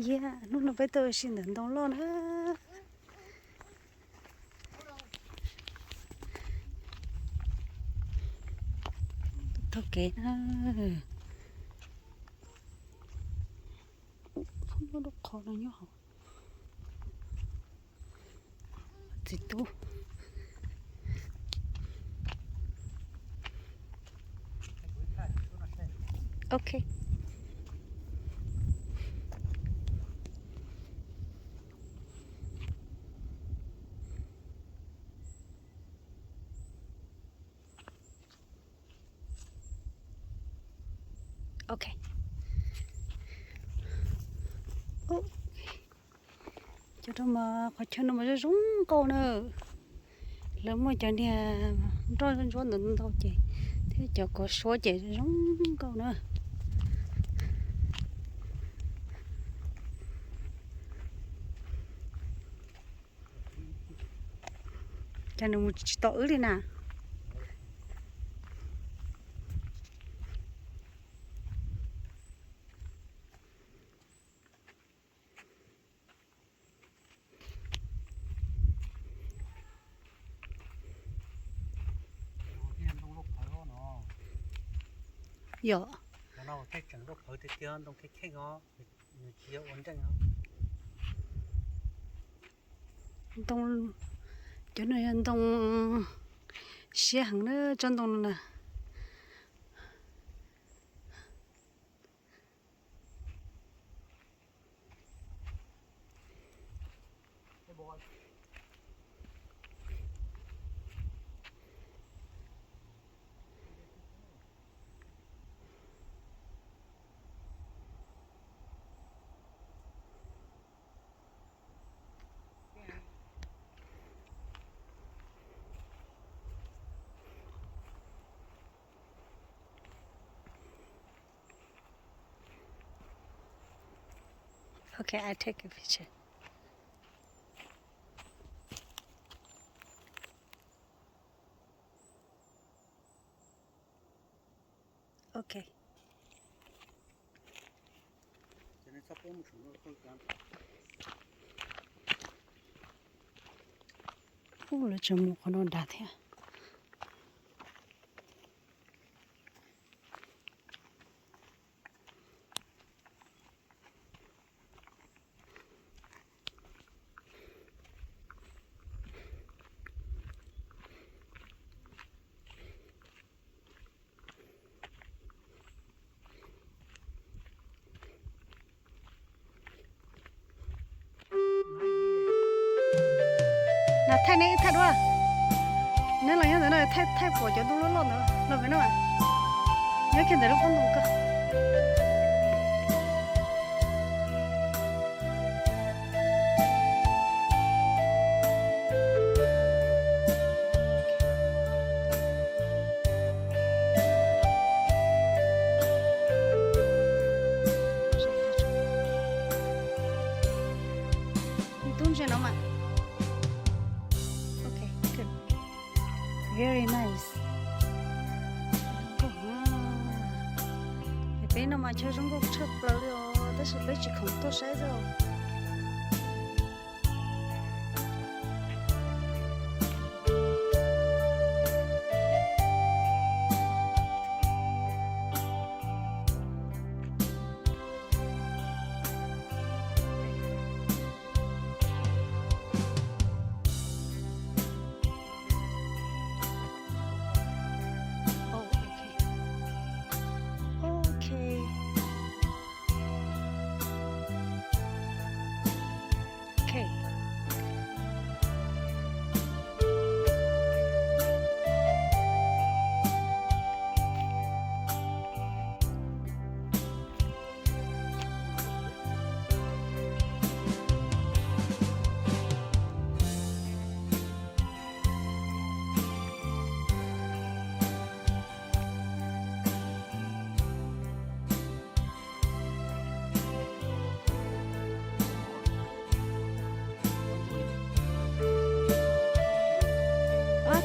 Yeah, hnub no peb tuaj ua si ntawm ntoo loj na. Taug kev na. Qhov no nyob hauv. Txiv tub. Ok. Ok. Cov no mas qhov chaw no mas zoo zoo nkauj na. Lawv muaj cov niag nroj ntsuab ntawd ntau ces thiab cov kov suab ces zoo nkauj na. Cas nws mus tsis tau wb li na. Yog. Ntoo, cov no yog ntoo siab heev na, tsob ntoo no na. Okay, I take a picture. Okay. Ub, lawv tseem mus qhov no nrad thiab. Na thaij neb ib thaij dua. Neb los nyob ntawd no, thaij pom cov ntoo loj loj ntawd los pem no. Nyob kiag ntawm lub pob ntoo ko. Tub ntsia no mas. Okay, good. Very nice. Peb no mas chaw zoo nkauj tshaj plaws li os, tab sis peb tsis khoom tuaj saib xwb os.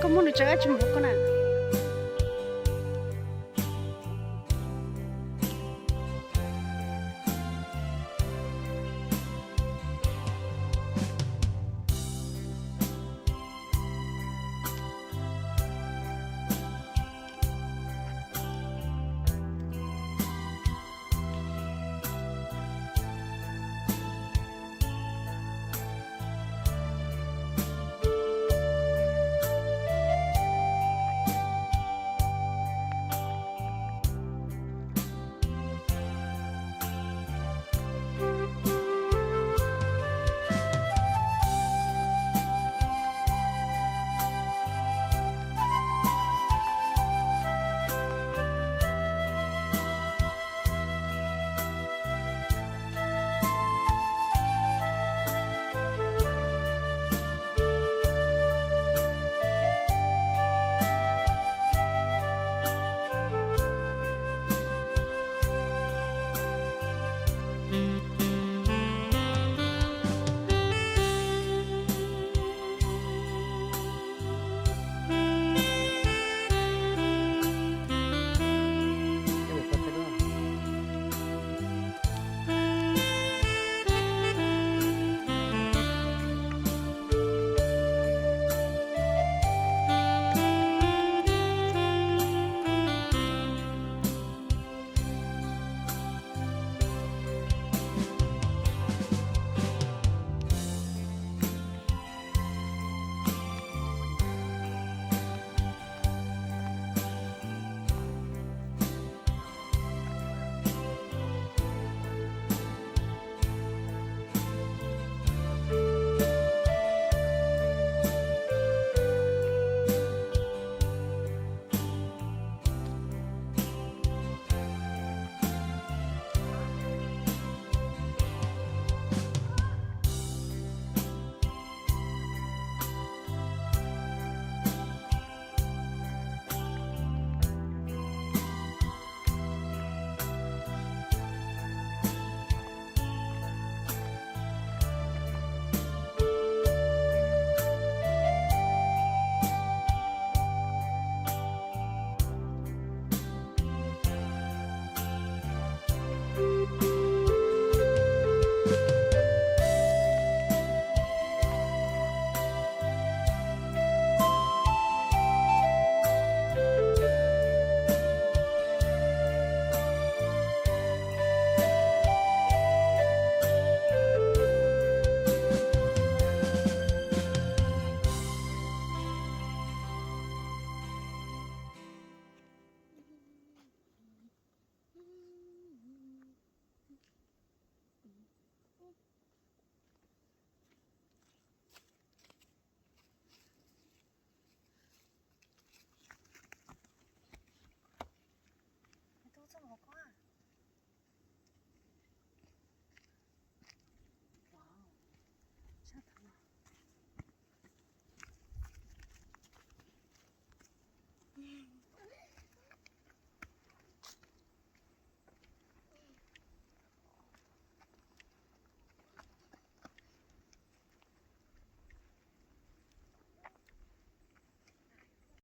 Koj muab nws tso, koj tsis mus koj na.